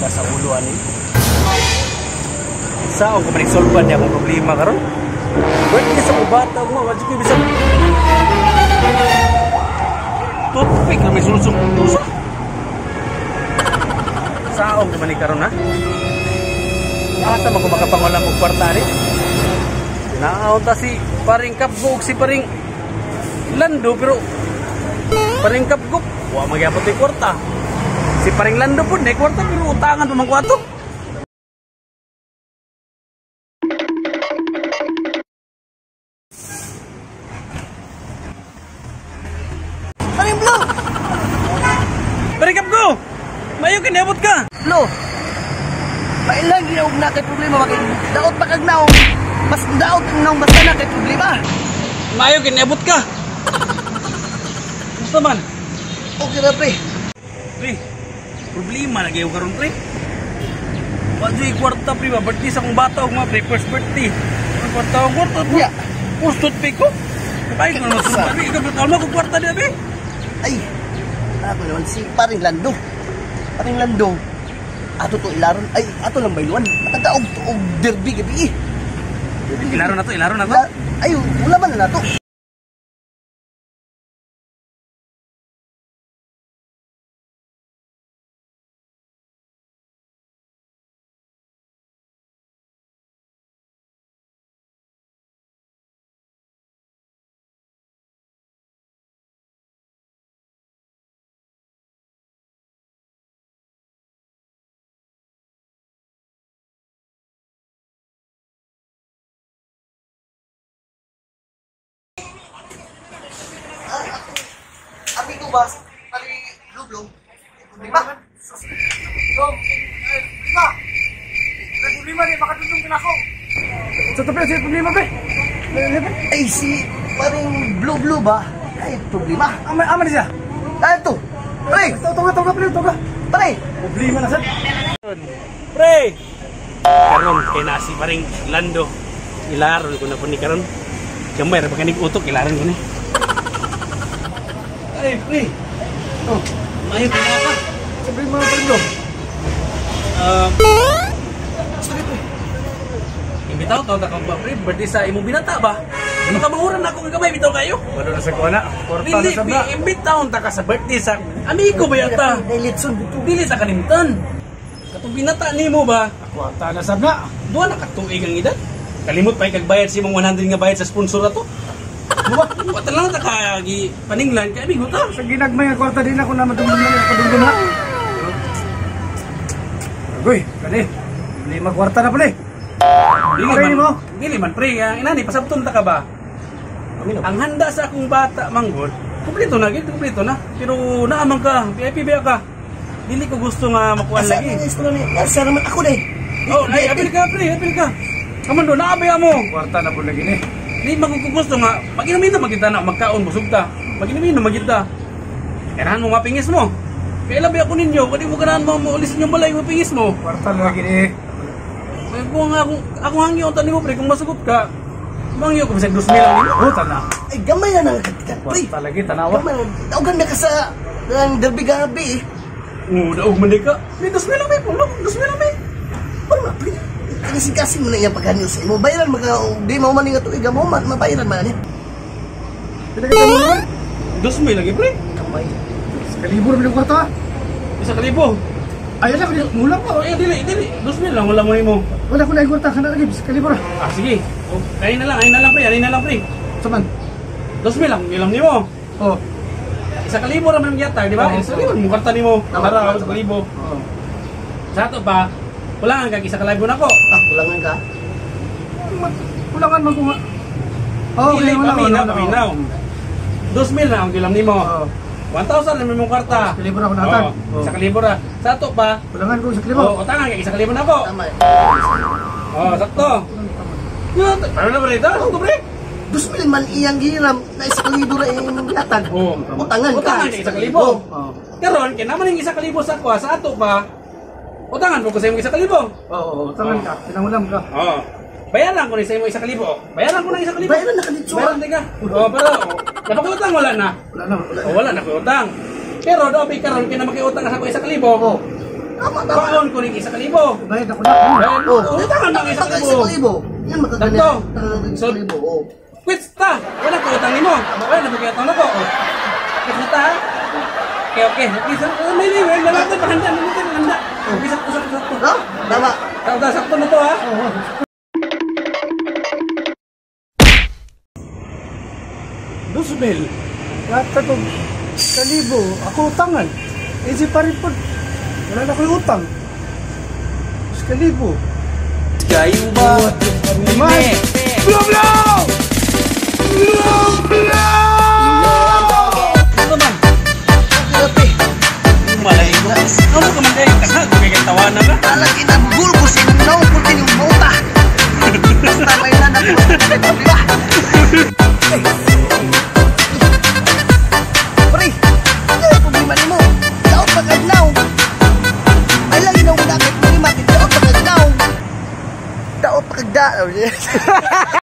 Sakit sa ulo ani. Saon ko man isolban niya akong problema karon? Birthday sa akong bata ko, wa jud ko bisag toothpick na may sulsong puso. Saon ko man ni karon ha? Asa man ko makapangulam og kwarta ani? Naaw ta si paring Kapgo ug si paring Lando, pero paring Kapgo wa magyapon tay kwarta. Si paring Lando pud nay kwarta pero utangan pa man ko ato. Paring Blue! Paring Kapgo! Mayo kiniabot ka! Blue! Pailang ginaog na kay problema bakit daot pa kag naong mas daot ang naong basta na kay problema. Mayo kiniabot ka! Basta man? Okay ra pre. Pre, problema na kayo karon pre. Wa juy kwarta pre ba, birthday sa akong bata og mga pre, first birthday. Ang kwarta og kwarta po. Yeah. First toothpick ko. Ay, kung ano sa pre, ikaw kalma ko kwarta di abi. Ay, ako naman si paring Lando. Paring Lando. Ato to ilaron, ay ato lang bayluan. Nakadaog to og derby gabi. Ilaron na to, ilaron na to. Ay, wala man na nato. Amigo ba? Pari Blue. Problema. Problema. Problema ni makatulong ka na ako. Sa tabi siya problema pre. Ay si paring Blue Blue ba? Ay problema. Ama ama ni siya. Ah ito. Pre, Tawag tawag pre, tawag. pre. Problema na sad. Pre. Karon kay na si paring Lando. Ilaron ko na po ni karon. Gamay ra ba kanig utok ilaron ko ni. Ay, pre. Oh, Mayo ka na ka. sa problema paring Blue. Sorry pre. Imbitaw taon ta kang ba pre, birthday sa imong binata ba? Ano ka manguran ako gamay bitaw kayo? Wala na sa kuha na. Kwarta na Dili, sad na. imbitaw ta ka sa birthday sa amigo ba yata? Ay litson dito. Dili sa kalimtan. Katong binata nimo ba? Kwarta na sad na. Duha na ka tuig ang edad. Kalimot pa ikagbayad si imong 100 nga bayad sa sponsor ato. Buwa, wala lang ta ka gi paninglan kay amigo ta. Sa ginagmay nga kwarta din ako na madumdum na kadumdum na. Agoy, kani. Problema kwarta na pala. Dili Okay man, mo? dili man pre, ang inani pasabton ta ka ba? Ang handa sa akong bata manggod, kumpleto na gid, kumpleto na. Pero naamang ka, VIP ba ka? Dili ko gusto nga makuan Asa lagi. ni istorya ni? Asa naman ako day. Oh, ay apil ka pre, apil ka. Kaman do naabay mo. Kwarta na po lagi ni. Di man ko gusto nga maginumin na magita na magkaon busog ta. Maginumin na magita. Kailangan mo mapingis mo. Kaya labi ako ninyo, kung di mo ganahan mo maulis inyong balay mapingis mo. Kwarta na lagi ni. Kaya kung ako, ako hangyo ang mo pre, kung masugot ka, mangyo ko bisag 2,000 lang nimo. Oh, tana. Ay gamay na nang katikan pre. Kwarta lagi tanawa. Gamay na. Daogan na ka sa ang derby gabi eh. Oo, daog man di ka. May 2,000 lang may, pulo, 2,000 lang may. Ano na pre? Kasing-kasing mo na iyang paghanyo sa imo. Bayaran maka di mo man nga tuig mo man mabayaran man ni. Pila ka mo naman? 2,000 lagi pre. Kamay. Sa kalibo na kwarta. 1,000. Ay, ala ko mulang ko. Eh, dili, dili. 2,000 lang, wala mo nimo. Wala ko na kwarta kana lagi sa kalibo ra. Ah, sige. O, ayun na lang pre, ayun na lang pre. Saman. 2,000 lang, ilang nimo. Oh. 1,000 ra man yata, di ba? Oo. 1,000 mo kwarta nimo. Tama, Tara, tama. 1,000. Oh. Sa ato pa, kulangan kag 1,000 nako. Ah, kulangan ka. Kulangan man ko nga. Oh, Dili, okay, wala, paminaw, wala, wala. paminaw. 2,000 lang ang gilam nimo. Oh. 1,000 lang imong kwarta. Sa kalibo ra ako natag. Oo, 1,000 ra. Sa ato pa, Kulangan ko sa kalibo. oh, utangan kag 1,000 nako. Tama. Oh, sakto. Yun, pero na pre, sakto pre. 2,000 man iyang gihiram na 1,000 ra imong gihatag. Oh. Utangan ka. Utangan kag 1,000. Oh. Karon kay naman yung 1,000 sa kuha sa ato pa. Utangan mo ko sa imong 1,000. Oo, utangan ka. Pinangulam ka. Oo. Bayaran ko ni sa imong 1,000. Bayaran ko ng 1,000. Bayaran na ka dito. Bayaran di ka. Oh, pero napakiutang wala na. Wala na. Oh, wala na ko utang. Pero do karon kay na makiutang sa ko 1,000. Oh. Tama, tama. Baon ko ning 1,000. Bayad ako na. Oh, Utangan ng isa Utang kalibo. 1,000. Yan makagani. Sakto. Utang So, 1,000. Oh. Quits ta! Wala ko utang nimo. Wala na ko utang nako. Quits na ta, ha? Okay. Okay, sakto. May lalaki pa handa, may handa. Okay, sakto, sakto, sakto. No? Tama. Sakto, sakto na to, ha? 2,000. Lahat ako kalibo. Ako utangan. Eh si parin po. Wala na ko'y utang. 2,000. Kayo ba? Man! Blow, blow! Blow, blow! Ano man? Okay. Malay ko. Ano ka man dahil? Kaya tawanan ka? Alang inagulgo sa naong pulti yung mauta. Basta may nanak ko. May problema. Pre, ano yung problema nimo? Daot pag-adlaw. Ay lang inaw na kay problema. Daot pag-adlaw. Daot pag-adlaw.